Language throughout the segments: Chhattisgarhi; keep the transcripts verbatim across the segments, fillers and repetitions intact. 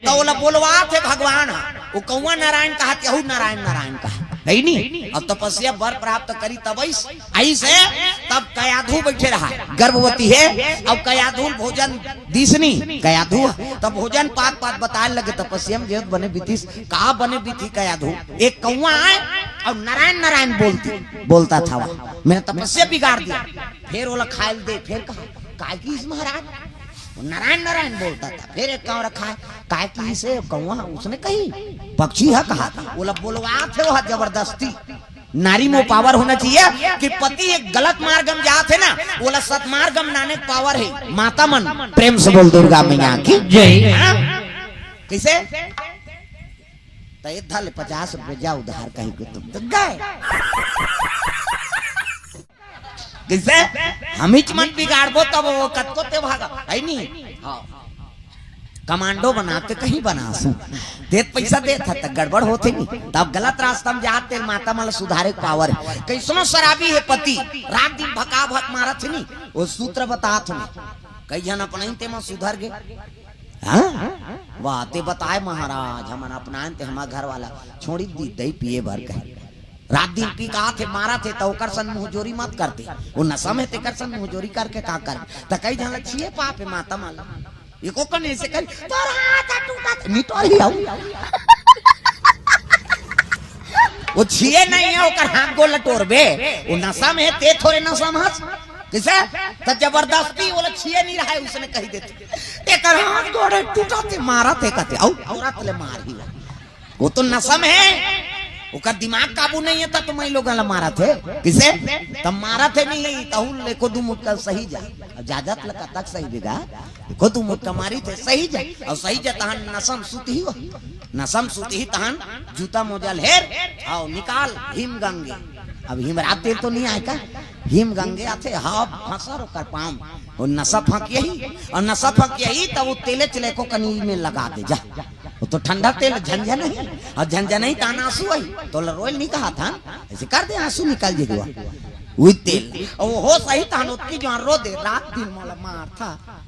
त ओला बोलवात हे भगवान ह। वो कौआ नारायण कहा, तेहू नारायण, नारायण कहा। नहीं, नहीं। अब तपस्या बर प्राप्त करी तब आइस, आइस हे, तब कयाधु बैठे रहा हे, गर्भवती हे। अब कयाधु भोजन दिस नी, कयाधु, तब भोजन पात पात बताए लगे तपस्या में जेत बने बीतिस, का बने बीती कयाधु। एक कौआ आय और नारायण नारायण बोलती, बोलता था वह, मैंने तपस्या बिगाड़ दिया। फिर ओला खाए ल दे, फिर कहा, "काय किहिस महाराज?" वो नारायण नारायण बोलता था। फिर एक कौआ रखा है, "काय किहिस कौआ?" उसने कही, पक्षी है कहा था, ओला बोलवात हे वो जबरदस्ती। नारी में पावर होना चाहिए कि पति एक गलत मार्ग में जात हे ना, ओला सतमार्ग में लाने के पावर हे। माता मन प्रेम से बोल दुर्गा मैया की जय। हाँ? कैसे? त ए धर ले पचास रुपये, जा उधार कही के तुम तो गए। कैसे? हमीच मन बिगाड़बो तब वो कतको ते भागा, है नी? हाँ। कमांडो बनाते कहीं बनासू। देत पैसा देत हे त गड़बड़ होथे नी। तब गलत रास्ता में जात तेल माता मन ल सुधारे के पावर हे। कैसनो शराबी हे पति, रात दिन भका भक मारत हे नी। वो सूत्र बतात हे नी। कई झन अपनइन ते म सुधर गे। हाँ? वाह, ते बताए महाराज, हमन अपनाएन ते हमार घर वाला छोड़ी दी दई पिए भर कहे। रात दिन पी के आथे, मारत हे, त ओकर सन मुंहजोरी मत करते। वो नशा में तेकर सन मुंहजोरी करके का कर? त कई झन ल छिए पाप हे माता मन ल। एको कन ऐसे कर, "तोर हाथ ह टूटत," निटोर ही आऊ। वो छिए नहीं हे, ओकर हाथ गोल ल टोरबे। वो नशा में हे, ते थोरे नशा में हस। कैसे? त जबरदस्ती ओला छिए नहीं रहा है, उसने कही देते। एकर हाथ गोड़ टूटत हे, मारत हे कहते, "आऊ, औरत ले मार ही वो।" वो तो नशा में हे, ओकर दिमाग काबू नहीं हे, त तो मैं लोगन ला मारत हे। किसे? तब मारत हे नहीं, तहू ले को दू मुक्का सही जा। अब जाजत लगा तक सही बिगा, को दू मुक्का मारी थे सही जा। और सही जा तहन नशा में सुत ही हो। नशा में सुत ही तहन जूता मोजा ल हेर, आओ निकाल हिम गंगे। अब हिमराज तेल तो नहीं आए का? हिम गंगे आथे, हाव फंसर ओकर पाँव। वो नशा फंक यही, और नशा फंक यही, तब वो तेले चले को कनी में लगा दे जा। वो तो ठंडा तेल झंझन ही, और झंझन ही ताना आंसू ही, तो ल रोयल नहीं कहा था, ऐसे कर दे आंसू निकल जे हुआ। वही तेल, और वो हो सही तान उतनी जो रो दे, रात दिन मोला मार था।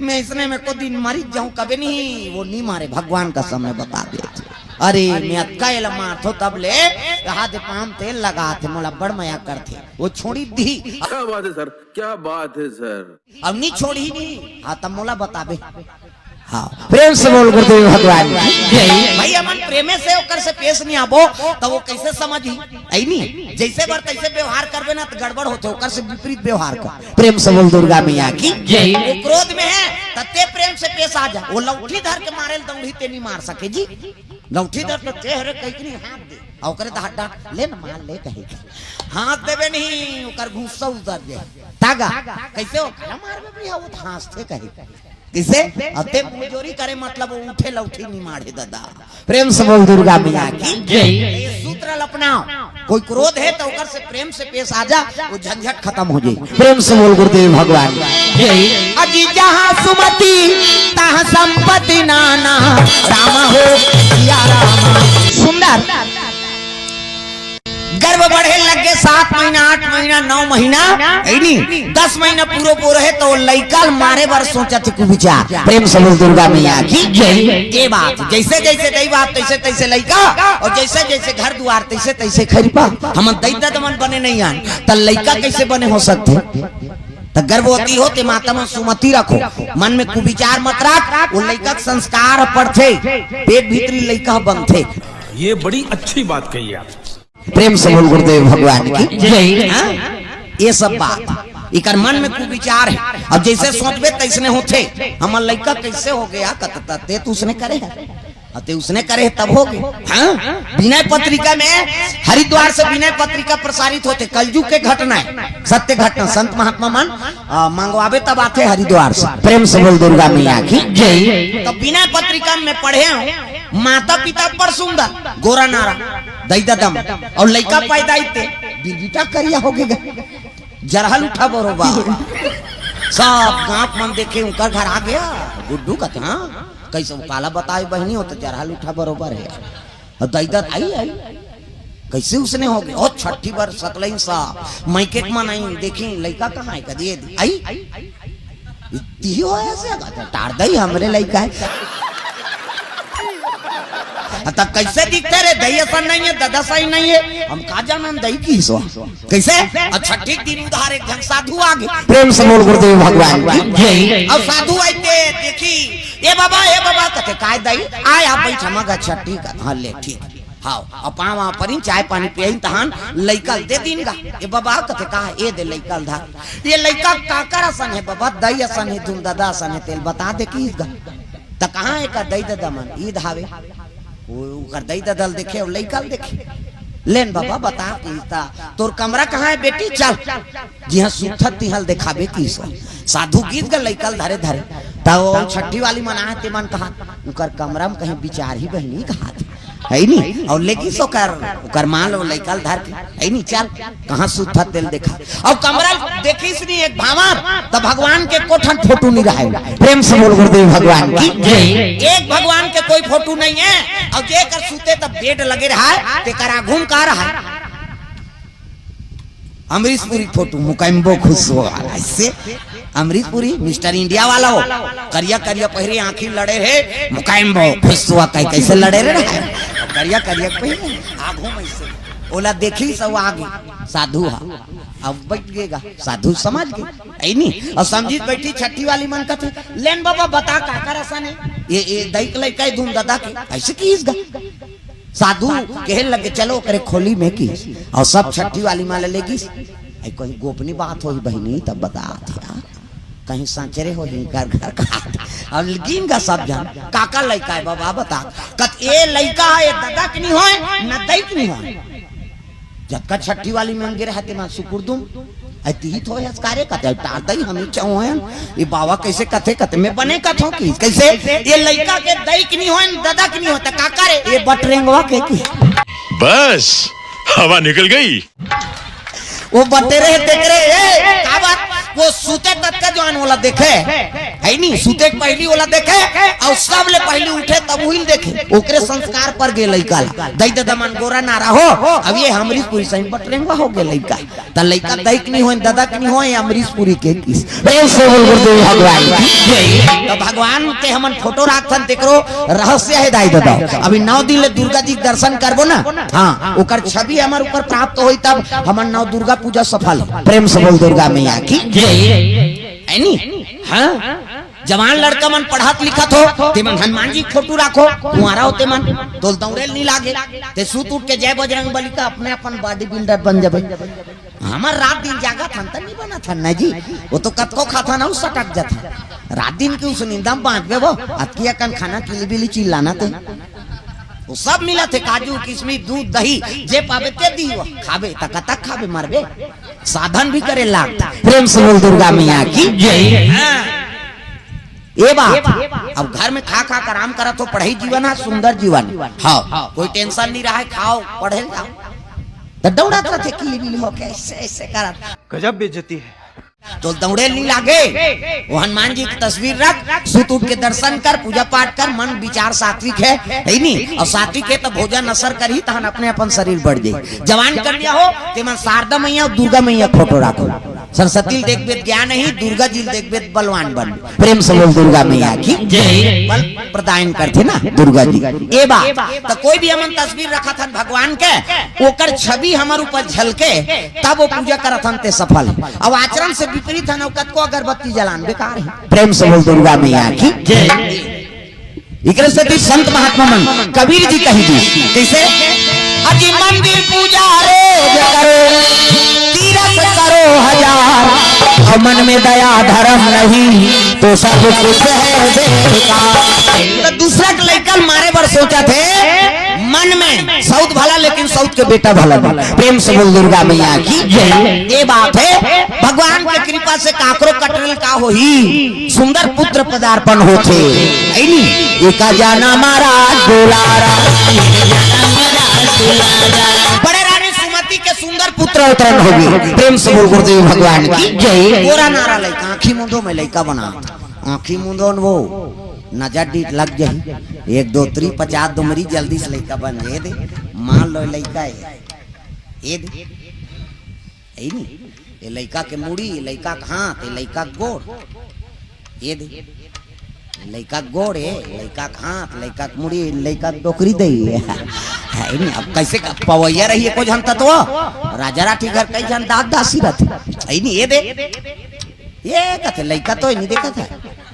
मैं इसने में को दिन मरी जाऊं, कभी नहीं, वो नहीं मारे, भगवान का समय बता दे। अरे, मैं अतका एला मारथो तब ले, कहा दे पाम तेल लगा थे, मोला बड़ मया करथे, वो छोड़ी दी। क्या बात है सर, क्या बात है सर। अब नहीं छोड़ी नहीं, हाँ, तब मोला बताबे। हाँ, प्रेम से बोल गुरुदेव भगवान की जय। भाई, हमन प्रेमे से ओकर से पेश नहीं आबो, तो वो कैसे समझही? ऐ नहीं, जैसे बर तैसे व्यवहार करबे ना, तो गड़बड़ होथे, ओकर से विपरीत व्यवहार कर। प्रेम से बोल दुर्गा मैया की जय। वो क्रोध में है, त ते प्रेम से पेश आ जा। वो लौठी धर के मारे ल दौड़ी, ते नहीं मार सके जी। लौठी धर तो ते हरे कहीं नहीं हाथ दे। और ओकरे त हाथ डांट, "ले न मार ले," कहे। हाथ देबे नहीं, ओकर गुस्सा उतर जाए। तागा, कैसे हो? "कला मारबे भैया, वो तो हंसते कहे।" किसे? अते मुंहजोरी करे मतलब वो उठे लौठी नहीं मारे दादा। प्रेम से बोल दुर्गा मैया की जय। ये सूत्र ल अपनाओ। कोई क्रोध है तो ओकर से प्रेम से पेश आ जा, वो झंझट खत्म हो जाए। प्रेम से बोल गुरुदेव भगवान की जय। अजी जहाँ सुमति तहाँ संपत्ति नाना, राम हो सिया राम। सुंदर। गर्भ बढ़े लग गे सात महीना, आठ महीना, नौ महीना, है नी? दस महीना पूरो पूरो हे तो लइका ल मारे बर सोचत हे कुविचार। प्रेम से बोल दुर्गा मैया की जय। ये बात, जैसे जैसे दई बाप तैसे तैसे लइका, और जैसे जैसे घर दुआर तैसे तैसे खैरपा। हमन दई ददा मन बने नहीं आन, त लइका कैसे बने हो सकथे? त गर्भवती हो ते माता मन सुमति रखो, मन में कुविचार मत रख, वो लइका के संस्कार पड़थे, पेट भीतरी लइका बनथे। ये बड़ी अच्छी बात कही आप। प्रेम से बोल गुरुदेव भगवान की जय। हाँ? ये सब बात इकर मन में कुविचार है। अब जैसे सोचबे तैसने होथे। हमर लइका कैसे हो गया, कतता ते तो उसने करे है, अते उसने करे है तब हो गए। हाँ? विनय पत्रिका में हरिद्वार से विनय पत्रिका प्रसारित होथे, कलयुग के घटना है, सत्य घटना। संत महात्मा मन, आ, मंगवाबे तब आथे हरिद्वार से। प्रेम से बोल दुर्गा मैया की जय। तो विनय पत्रिका में पढ़े हो, माता पिता बड़ सुंदर, गोरा नारा, दई ददा मन, और लइका पैदा इते बिरबिटा करिया हो गे, जरहल उठा बरोबर। सब गांव मन देखे, उनकर घर आ गया गुड्डू का, हाँ, कैसे वो काला बताए बहनी हो तो जरहल उठा बरोबर है। और दई ददा आई, आई, कैसे उसने हो गया? और छठी बार सकलई सा, मायके के मन आई, देखी लइका कहाँ है, कदी ये आई, इतनी हो ऐसे, टार दई हमरे लइका है। त कइसे दिखथे रे? दई असन नइ हे, ददा सही नइ हे। हम का जानन दई किहिस ओ। कइसे? अच्छा, ठीक दिन उधार एक झन साधु आगे। प्रेम से बोल गुरुदेव भगवान की जय। अउ साधु आइस ते देखिस, "ए बाबा, ए बाबा," कथे, "काय दई?" "आय, आप बइठ, हम गा छट्ठी का।" "हाँ, ले, ठीक।" हाँ, अउ पाँव परेन, चाय पानी पिएन, तहन लइका ल दे दीन गा। "ए बाबा," कथे, "का हे?" "ए दे लइका ल धर।" "ए लइका काकर असन हे बाबा?" "दई असन हे, धुन ददा असन हे, तेला बता दे किहिस गा।" "त कहाँ हे एकर दई ददा मन?" "इही दे हावे।" ओ, ओकर दई ददा ल देखे अउ लइका ल देखे। "ले न बाबा, बता किहिस त।" "तोर कमरा कहाँ हे बेटी? चल, जिहाँ सुतथस तिहाँ ल देखाबे किहिस ओ।" साधु गिस गा लइका ल धरे धरे। त ओ छट्ठी वाली मन आए, ते मन कहत, "ओकर कमरा म कहीं बिचारही बहिनी," कहत। हे नी? अउ लेगिस ओकर, ओकर माँ ल लइका ल धर के, हे नी? "चल, कहाँ सुतथस तेला देखा।" अउ कमरा ल देखिस नी एक भांवर, त भगवान के एको ठन फोटो नइ रहय। प्रेम से बोल गुरुदेव भगवान की जय। एक भगवान के कोई फोटो नइ हे। अउ जेकर सुते त बेड लगे रहय, तेकर आघू म का रहय? अमरीश पुरी फोटो, मुकैम्बो खुसुआ वाला। अइसे अमरीश पुरी, मिस्टर इंडिया वाला हो, करिया करिया पहिरे, आँखी लड़े रहे, मुकैम्बो खुसुआ कहि, कइसे लड़े रहे? करिया करिया पहिरे, आघू म अइसे। ओला देखिस अउ आगे साधु हा। अब बइठ गे गा, साधु समझ गे। हे नी? अउ समझिस बइठिस छट्ठी वाली मन कथे, "ले न बाबा, बता काकर असन हे? ए, ए दई के लइका हे, धुन ददा के?" अइसे किहिस गा। साधु कहे लगे, "चलो ओकरे खोली में" किहिस। अउ सब छट्ठी वाली मन ल लेगिस। "ए, कहीं गोपनीय बात होही बहिनी, तब बतात हे यार, कहीं सांचरे होही घर घर का।" अब गिन गा सब झन, "काकर लइका हे बाबा, बता।" कथे, "ए लइका हे, ए ददा के नइ होय, न दई के नइ होय।" जतका छट्ठी वाली मन गे रहय, ते मन सुकुर दुम। "ए तिही तो हस का रे?" कथे, "टार दई, हम ही चाहूँ हन।" "ए बाबा कइसे कथे?" कथे, "मैं बने कथों किहिस।" "कइसे?" "ए लइका के दई के नइ होय, ददा के नइ होय, त काकर हे?" "ए बटरेंगवा के" किहिस। बस, हवा निकल गई। ओ बटेरे हे, तेकरे, ए, का बात? ओ सुते ततका जवान ओला देखे, हे नी? सुते के पहिली ओला देखे, अउ सबले पहिली उठे तब उही ल देखे। ओकरे संस्कार पर गे लइका ला। दई ददा मन गोरा नारा हो, अब ए अमरीश पुरी सही बटरेंगवा हो गे लइका। त लइका दई के नइ होय, ददा के नइ होय, अमरीश पुरी के किहिस। प्रेम से बोल गुरुदेव भगवान की जय। त भगवान के हमन फोटो राखथन, तेकरो रहस्य हे दाई ददा। अभी नौ दिन ले दुर्गा जी के दर्शन करबो ना, हाँ, ओकर छवि हमर ऊपर प्राप्त होही, तब हमर नौ दुर्गा पूजा सफल हे। प्रेम से बोल दुर्गा मैया की जय। हे नी? हाँ? जवान लड़का मन पढ़त लिखत हो, ते मन हनुमान जी के फोटो राखो, कुंवारा हो ते मन, तोला दौड़े ल नइ लागे, ते सुत उठ के जय बजरंग बली का, अपने अपन बॉडी बिल्डर बन जाबे। हमर रात दिन जागत हन त नइ बनत हन ना जी, ओ तो कतको खाथन अउ सटक जाथन। रात दिन के उस निंदा म बाँचबे वो, अतकी अकन खाना किली बिली चिल्लाना ते। ओ सब मिलत हे, काजू, किशमिश, दूध, दही, जे पाबे ते दिही वो। खाबे त कतक खाबे, मरबे। साधन भी करे लागथे। प्रेम से बोल दुर्गा मैया की जय। हाँ। ए बात, अब घर में खा खा के आराम करत हो, पढ़ई जीवन हे, सुंदर जीवन। हाँ, कोई टेंशन नइ रहय, खाव, पढ़े ल जाव। त दौड़त रथे किली बिली होके, अइसे, अइसे करत। गजब बेइज्जती है। तोला दौड़े ल नइ लागे, ओ हनुमान जी के तस्वीर रख, सुत उठ के दर्शन कर, पूजा पाठ कर, मन विचार सात्विक हे, हे नी? अउ सात्विक हे त भोजन असर करही, तहन अपने अपन शरीर बढ़ जाही। जवान कन्या हो, ते मन शारदा मैया अउ दुर्गा मैया के फोटो राखो। सरस्वती ल देखबे त ज्ञान आही, दुर्गा जी ल देखबे त बलवान बनबे। प्रेम से बोल दुर्गा मैया की जय। बल प्रदान करथे ना दुर्गा जी। ए बात, त कोई भी हमन तस्वीर रखत हन भगवान के, ओकर छवि हमर ऊपर झलके, तब ओ पूजा करत हन ते सफल हे। अब आचरण से विपरीत हन, अउ कतको अगरबत्ती जलान बेकार हे। प्रेम से बोल दुर्गा मैया की जय। एकरे सेती संत महात्मा मन, कबीर जी कहि दिस, कइसे? अति मंदिर पूजा रोज करो, तीरथ करो हजार, अउ मन में दया धर्म नहीं, तो सब कुछ है बेकार। त दूसरा के लइका ल मारे बर सोचत हे, मन में सउत भला, लेकिन सउत के बेटा भला नहीं। प्रेम से बोल दुर्गा मैया की जय। ए बात हे, भगवान के कृपा से काकरो कटरल का होही, सुंदर पुत्र पदार्पण होथे। हे नी? एका जाना महाराज दुलारा। बड़े रानी सुमति के सुंदर पुत्र अवतरण होगे। प्रेम से बोल गुरुदेव भगवान की जय। गोरा नारा लइका, आँखी मूंदो में लइका बना। आँखी मूंदो न वो, नजर डीठ लग जाही। एक दो त्री पचास दुमरी जल्दी से लइका बन जाही। ए दे, मान लो लइका हे। ए दे, हे नी? ए लइका के मुड़ी, ए लइका के हाथ, ए लइका के गोड़। ए दे। लइका के गोड़े, लइका के हाथ, लइका के मुड़ी, लइका के डोकरी दई। है नहीं, अब कैसे क-, पवैया रही एको झन तत्व। राजा राठी घर कई झन दास दासी रथे। है नहीं, ये दे। ये कथे, लइका तो नहीं देखा था।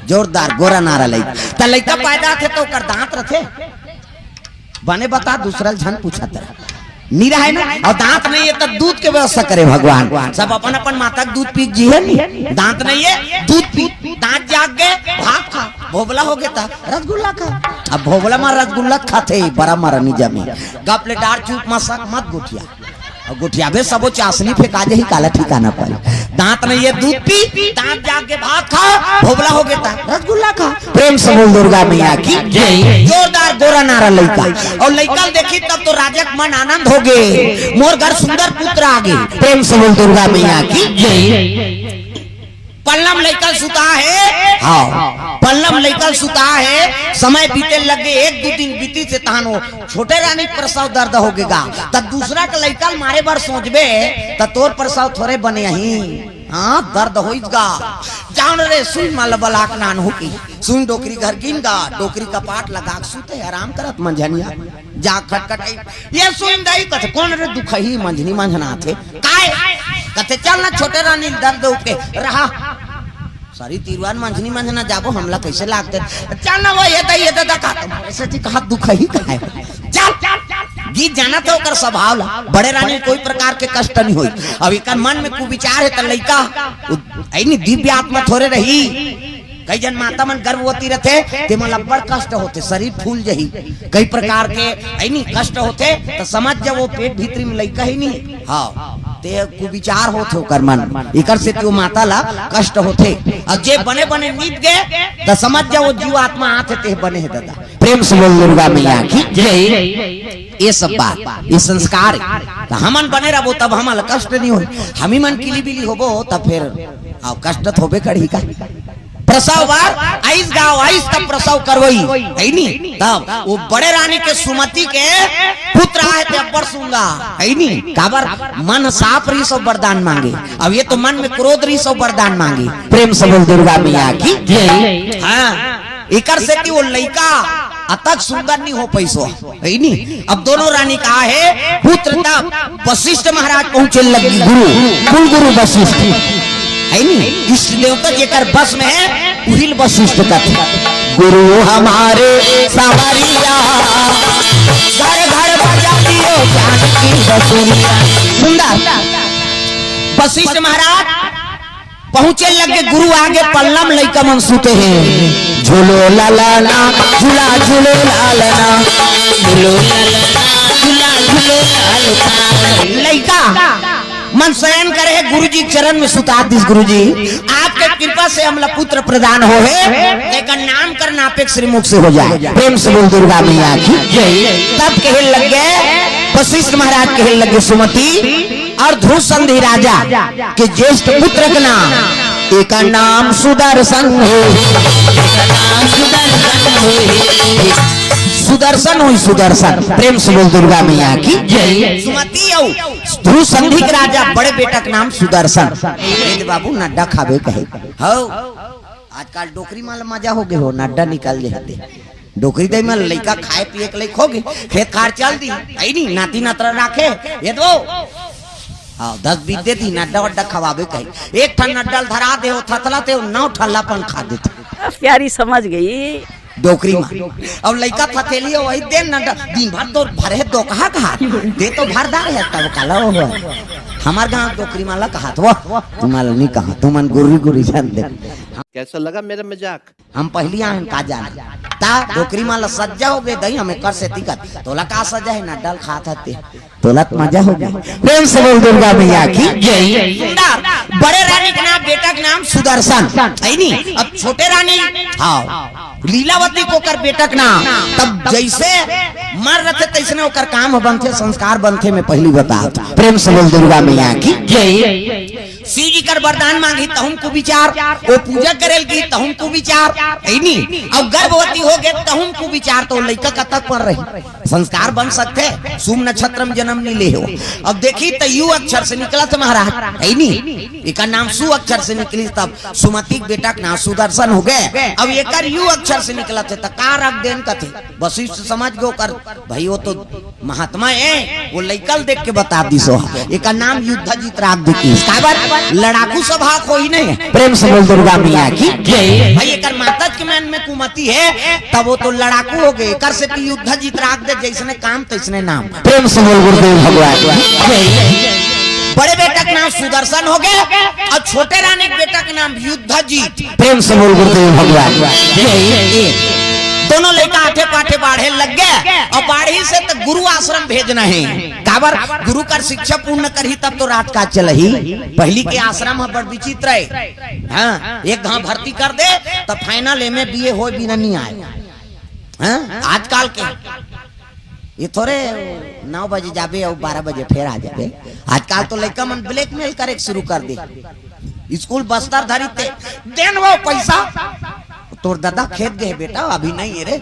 जोरदार गोरा नारा लइका। त लइका पैदा थे तो ओकर दांत रथे। बने बता, दूसरा झन पूछा त। निरा है ना, और दांत नहीं है तो दूध के व्यवस्था करे भगवान। सब अपन अपन माता के दूध पी जी है नहीं, दांत नहीं है, दूध पी, दांत जाग गए, भात खा, भोबला हो गया था, रसगुल्ला खा। अब भोबला मार रसगुल्ला खाथे, बड़ा मारा निजा में। गप ले डार चुप मसक मत गोठिया। और गोठियाबे सबो चासनी फेंका जाही, काला ठिकाना पर। दांत नहीं है, दूध पी, दांत जाग के भात खा, भोबला हो गया था, रसगुल्ला खा। प्रेम से बोल दुर्गा मैया की जय। जोरदार गोरा नारा लइका। और लइका देखी तब तो राजा के मन आनंद हो गए, मोर घर सुंदर पुत्र आ गए। प्रेम से बोल दुर्गा मैया की जय। पल्लम लइका सुता है। हाँ। पल्लम लइका सुता है, समय बीते लगे, एक दू दिन बीती से तहानो छोटे रानी प्रसव दर्द हो गेगा, त दूसरा के लइका मारे बर सोचबे, त तोर प्रसव थोरे बने ही। हाँ, दर्द होइस गा। जान रे, सुई माला बलाक नान हो की। सुई डोकरी घर गिन गा, डोकरी कपाट लगा के सुते, आराम करत मंझनिया। जा खटखट आई। ये सुई दई कथे, "कौन रे दुखही मंझनी मंझना थे?" "काय?" कथे, "चल ना छोटे रानी दर्द उठे रहा।" सरी तीरवान मंझनी मंझना जाबो, हमला कैसे लागते? चल ना वो ये दई, ये दई का, ऐसे जी कहा दुखही का है। चल, गीत जाना था ओकर स्वभाव ला। बड़े रानी कोई प्रकार के कष्ट नहीं होई। अब एकर मन में कुविचार है त लइका, उ-, ऐनी दिव्य आत्मा थोरे रही। कई जन माता मन गर्भवती रथे, ते मन ला बड़ कष्ट होथे, शरीर फूल जही, कई प्रकार के ऐनी कष्ट होथे, त समझ जा वो पेट भीतरी में लइका ही नहीं। हाँ, ते कुविचार होथे ओकर मन, एकर से तो माता ला कष्ट होथे। अब जे बने बने नीप गए, त समझ जा वो जीव आत्मा आथे, ते बने है दादा। प्रेम से बोल दुर्गा मैया की जय। ये सब बात, ये संस्कार है। त हमन बने रहबो तब हमन ला कष्ट नहीं होई। हमी मन किली बिली होबो तब फिर, आओ, कष्ट तो होबे करही का। प्रसव बार आइस गाँव आइस तब प्रसव करवई, है नी? तब वो बड़े रानी के सुमति के पुत्र आए थे अब्बड़ सुंगा, है नी? काबर मन साफ रही सो वरदान मांगे। अब ये तो मन में क्रोध रही सो वरदान मांगे। प्रेम से बोल दुर्गा मैया की जय। हाँ, एकर से कि वो लइका अतक सुंदर नहीं हो पैसो, है नी? अब दोनों रानी का है पुत्र तब वशिष्ठ महाराज पहुंचे लगी गुरु, कुल गुरु वशिष्ठ, है नी? इष्ट देवता जेकर बस में है, उहिल वशिष्ठ कथे। गुरु हमारे सावरिया, घर घर बजा दियो ज्ञान की बसुरिया। सुंदर। वशिष्ठ महाराज पहुंचे लगे, गुरु आगे, पल्लम लइका मन सुते हैं। झूलो लालना, झूला झूलो लालना, झूलो लालना, झूला झूलो लालना। लइका मन शयन करे है, गुरु जी के चरण में सुता दिस। गुरु जी, आपके कृपा से हमला पुत्र प्रदान हो है, एकर नामकरण आपके श्रीमुख से हो जाए। प्रेम से बोल दुर्गा मैया की जय। तब कहे लगे, वशिष्ठ महाराज कहे लगे, सुमति, और ध्रुव संधि राजा के ज्येष्ठ पुत्र के नाम, एकर नाम सुदर्शन हो, सुदर्शन हो, सुदर्शन। प्रेम से बोल दुर्गा मैया की जय। सुमति अउ ध्रुव संधि के राजा बड़े बेटा के नाम सुदर्शन। ए बाबू नड्डा खाबे कहे। हो, आजकल डोकरी माल मजा हो गए हो, नड्डा निकल जे हते। डोकरी दई मन लइका खाए पिए के लइक होगे, खेत खार चल दी, है नी, नाती नतरा राखे, ये दो। हाँ, दस बीस दे दी, नड्डा वड्डा खवाबे कही। एक ठन नड्डा ल धरा दे हो, थथला ते हो, नौ ठल्ला पन खा देथे। प्यारी समझ गई। डोकरी मन। अब लइका थथेली हो, वही दे नड्डा, दिन भर तो भरे दो कहा कहा, दे तो भरदार है तब काला हो। हमार गाँव डोकरी माला कहा तो, तुम्हारा नहीं कहा, तुमन गुर्री गुर्री जान दे। कैसा लगा मेरा मजाक? हम पहली आए हैं, का जाने। ता डोकरी माला सज्जा हो गए दई, हमें कर से दिक्कत। तोला का सजा है, नड्डा ल खात हते। तोला त मजा हो गया। प्रेम से बोल दुर्गा मैया की जय। सुंदर, बड़े रानी के नाम, बेटा के नाम सुदर्शन, है नी? अब छोटे रानी, हाँ, लीलावती को कर बेटा के नाम। तब जैसे मर रथे तैसने ओकर काम बनथे, संस्कार बनथे, मैं पहली बता। प्रेम से बोल दुर्गा मैया की जय। शिव जी कर वरदान मांगी तहुम कुविचार, वो पूजा करेल की तहुम कुविचार, है नी? अब गर्भवती हो गए तहुम कुविचार, तो लइका कतक पर रही। संस्कार बन सकथे? शुभ नक्षत्र में जन्म नहीं ले हो। अब देखी त यू अक्षर से निकलत हे महाराज, हे नी? एकर नाम सु अक्षर से निकलिस, तब सुमति के बेटा के नाम सुदर्शन हो गे। अब एकर यू अक्षर से निकलत हे, त का रख देन कथे? वशिष्ठ समझ गे ओकर, भाई वो तो महात्मा हे, वो लइका ल देख के बता दिस हो। एकर नाम युद्ध जीत राख दे किहिस। काबर? लड़ाकू स्वभाव के होही नहीं। प्रेम से बोल दुर्गा मैया की जय। भाई एकर माता के मन में कुमति हे, तब वो तो लड़ाकू हो गे, एकर सेती युद्ध जीत राख दे, जइसने काम तइसने नाम। प्रेम से बोल गुरुदेव भगवान की जय। बड़े बेटा के नाम सुदर्शन हो गे अउ छोटे रानी के बेटा के नाम युद्ध जीत। प्रेम से बोल गुरुदेव भगवान की जय। दोनों लइका आठे पाठे बाढ़े लग गे अउ बाढ़ही से त गुरु आश्रम भेजना हे। काबर? गुरु कर शिक्षा पूर्ण करही तब तो राजकाज चलही। पहिली के आश्रम ह बड़ विचित्र हे। हाँ, एक घांव भर्ती कर दे त final M A B A होय बिना नहीं आय। हाँ, आजकल के ये थोरे नौ बजे जाबे अउ बारह बजे फेर आ जाबे। आजकल तो लइका मन blackmail करे के शुरू कर दे। स्कूल बस्तर धरी ते, "देन वो पैसा।" "तोर दादा खेत गे हे बेटा, अभी नहीं हे रे।"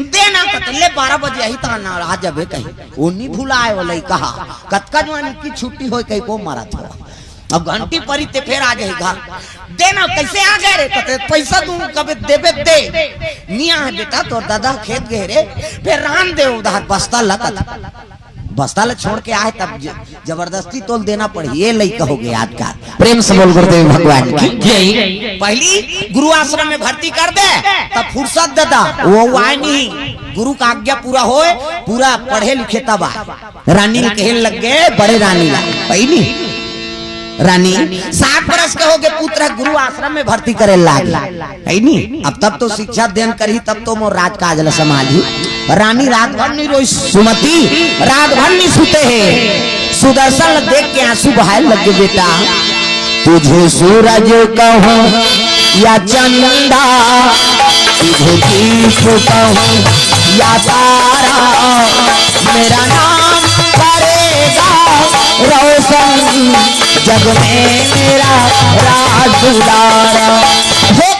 "देना कते ले, बारह बजे आही त ना आ जाबे कहीं।" वो नहीं भुलाय वो लइका हा। कतका जवान की छुट्टी होय कहीं को मरत हो। अब घंटी परी ते फेर आ जाही घर। "देना, कइसे आ गे रे?" कते, "पैसा दूं।" "कबे देबे दे।" "निया हे बेटा, तोर दादा खेत गे रे।" "फेर रहन दे उधार, बस्ता ल कत, बस्ता ल छोड़ के आए तब ज-, जबरदस्ती तोल देना पड़ही।" ये लइका हो गे आजकल। प्रेम से बोल गुरुदेव भगवान की जय। पहिली गुरु आश्रम में भर्ती कर दे, तब फुर्सत दे दा, वो आय नहीं। गुरु का आज्ञा पूरा होय, पूरा पढ़े लिखे तब आय। रानी ल कहे लग गे, बड़े रानी ला, पहिली रानी सात बरस के हो गे, पुत्र गुरु आश्रम में भर्ती करे लागे, हे नी? अब तब तो शिक्षा देन करही, तब तो मोर राजकाज ल संभालही। रानी रात भर नहीं रोइस, सुमति रात भर नहीं सुते हे। सुदर्शन ल देख के आंसू बहाय लग गे, "बेटा, तुझे सूरज कहूं या चंदा, तुझे दीप कहूं या तारा, मेरा नाम करेगा रोशन जग में मेरा राज दुलारा।"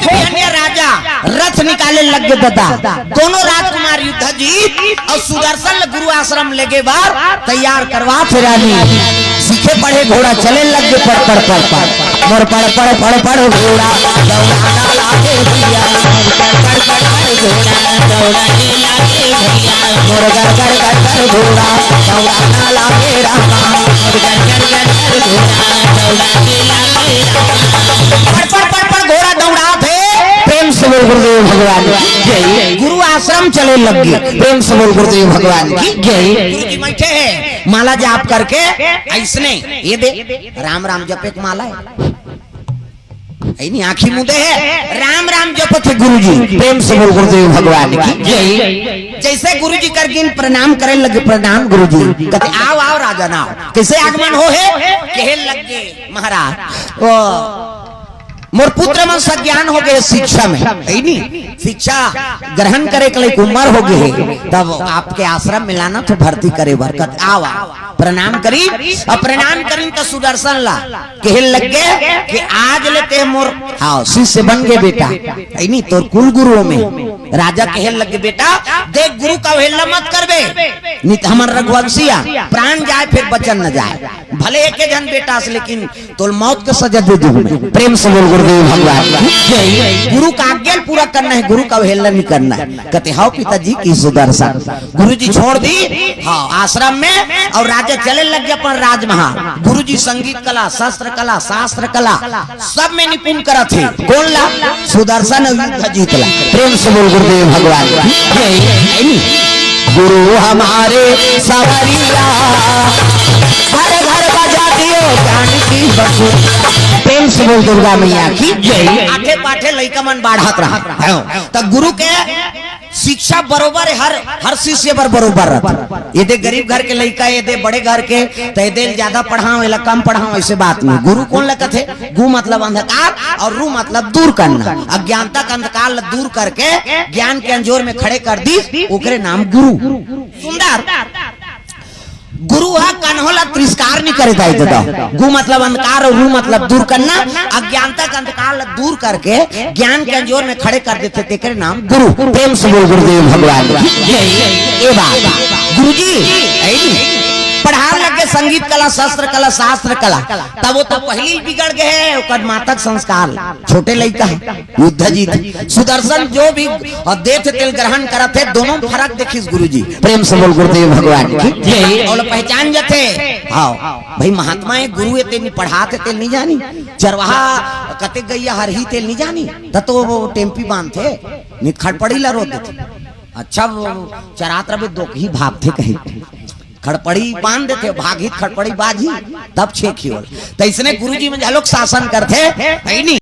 हो गया राजा, रथ निकाले लग गे ददा। दोनों राजकुमार युद्ध जीत अउ सुदर्शन ल गुरु आश्रम लेगे बर तैयार करवाथे रानी। सीखे पढ़े घोड़ा चले लग गे पड़ पड़ पड़ पड़। मोर पड़ पड़ पड़ पड़ घोड़ा दौड़ाना लागे भैया। पड़ पड़ पड़ पड़ घोड़ा दौड़ाने लागे भैया। मोर गर गर गर गर घोड़ा दौड़ाना लागे रामा। मोर गर गर गर गर घोड़ा दौड़ाने लागे रामा। पड़ पड़ पड़ पड़ घोड़ा दौड़ाथे। प्रेम से बोल गुरुदेव भगवान की जय। गुरु आश्रम चले लग गे। प्रेम से बोल गुरुदेव भगवान की जय। गुरु जी बैठे हे, माला जाप करके अइसने, ये दे, राम राम जपे के माला हे। हे नी, आंखी मूंदे हे, राम राम जपत हे गुरु जी। प्रेम से बोल गुरुदेव भगवान की जय। जइसे गुरु जी कर गिन प्रणाम करे लगे, "प्रणाम गुरु जी।" कथे, "आओ, आओ राजन, आओ।" कइसे आगमन हो हे? कहे लग गे महाराज, ओ, मोर पुत्र मन सज्ञान हो गे शिक्षा में, हे नी? शिक्षा ग्रहण करे के लायक उमर हो गे हे, तब आपके आश्रम में लाना थे भर्ती करे बर। कथे, "आओ, आओ।" प्रणाम करी, अउ प्रणाम करी त सुदर्शन ला कहे लग गे कि आज ले ते मोर, हाँ, शिष्य बन गे बेटा, हे नी? तोर कुल गुरुओं में। राजा कहे लग गे, "बेटा देख, गुरु का अवहेलना मत करबे, नहीं त हमर रघुवंशिया प्राण जाय फेर वचन न जाय।" भले एके झन बेटा अस, लेकिन तोल मौत के सजा दे दूं मैं। प्रेम से बोल गुरुदेव भगवान की जय। गुरु का आज्ञा पूरा करना हे, गुरु का अवहेलना नहीं करना हे। कथे, "हव पिताजी," कहिस सुदर्शन। गुरु जी छोड़ दिस, हाँ, आश्रम में, अउ राजा चले लग गे अपन राजमहल। गुरु जी संगीत कला, शस्त्र कला, शास्त्र कला, सब में निपुण करत हे। कोन ला? सुदर्शन अउ युद्ध जीत ला। प्रेम से बोल गुरुदेव भगवान की जय। गुरु हमारे सांवरिया, हर घर बजा दियो ज्ञान की बसु। प्रेम से बोल दुर्गा मैया की जय। आठे पाठे लइका मन बाढ़त रहा, हाँ। त गुरु के शिक्षा बरोबर हे, हर, हर शिष्य बर बरोबर रथे। ये दे गरीब घर के लइका, ये दे बड़े घर के, त ये दे ज्यादा पढ़ाओ, एला कम पढ़ाओ, अइसे बात नहीं। गुरु कोन ला कथे? गु मतलब अंधकार अउ रु मतलब दूर करना। अज्ञानता के अंधकार ला दूर करके ज्ञान के अंजोर में खड़े कर दिस, ओकरे नाम गुरु। सुंदर। गुरु ह कन्हो ला तिरस्कार नहीं करे दाई ददा। गु मतलब अंधकार और रू मतलब दूर करना। अज्ञानता के अंधकार ला दूर करके ज्ञान के अंजोर में खड़े कर देथे, तेकरे नाम गुरु। प्रेम से बोल गुरुदेव भगवान की जय। ए बात गुरुजी, ऐ नी, पढ़ाव लग गे संगीत कला, शस्त्र कला, शास्त्र कला, तब वो तो पहली बिगड़ गए है, ओकर मातक संस्कार। छोटे लइका है, युद्ध जीत। सुदर्शन जो भी देथे तेल ग्रहण करत हे, दोनों फरक देखिस गुरुजी। प्रेम से बोल गुरुदेव भगवान की जय। और पहचान जथे। हाँ भाई, महात्मा हे, गुरु हे, तेल नहीं पढ़ात हे, तेल नहीं जानी। चरवाहा कते गैया हरही, तेल नहीं जानी। त तो वो टेम्पी बांधथे, नहीं खड़पड़ी ला रोक देथे। अच्छा, वो चरात रबे, दोकही भागथे कहीं। खड़पड़ी बांध देथे, भागही त खड़पड़ी बाजही, तब छेक ही होल। त इसने गुरुजी में घलोक शासन करथे, है नी?